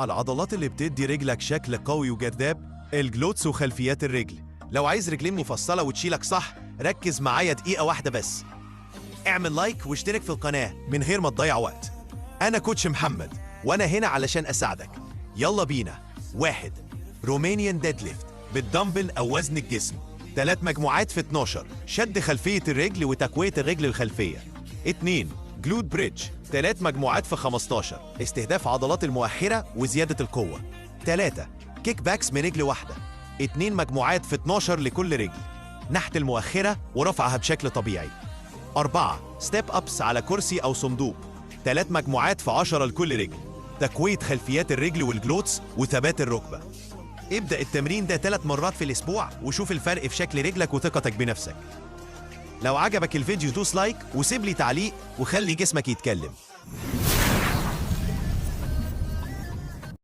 العضلات اللي بتدي رجلك شكل قوي وجذاب، ال glutes وخلفيات الرجل. لو عايز رجلين مفصلة وتشيلك صح، ركز معايا دقيقة واحدة بس. اعمل like واشترك في القناة من غير ما تضيع وقت. أنا coach محمد، وأنا هنا علشان أساعدك. يلا بينا. 1، Romanian deadlift بال dumbbell أو وزن الجسم، ثلاث مجموعات في 12، شد خلفية الرجل وتقوية الرجل الخلفية. 2، glute bridge، ثلاث مجموعات في 15، استهداف عضلات المؤخرة وزيادة القوة. 3، kickbacks من رجل واحدة، اتنين مجموعات في 12 لكل رجل، نحت المؤخرة ورفعها بشكل طبيعي. 4، step ups على كرسي أو صندوق، ثلاث مجموعات في 10 لكل رجل، تقوية خلفيات الرجل وال glutes وثبات الركبة. ابدأ التمرين ده ثلاث مرات في الأسبوع وشوف الفرق في شكل رجلك وثقتك بنفسك. لو عجبك الفيديو دوس like وسيب لي تعليق، وخلي جسمك يتكلم.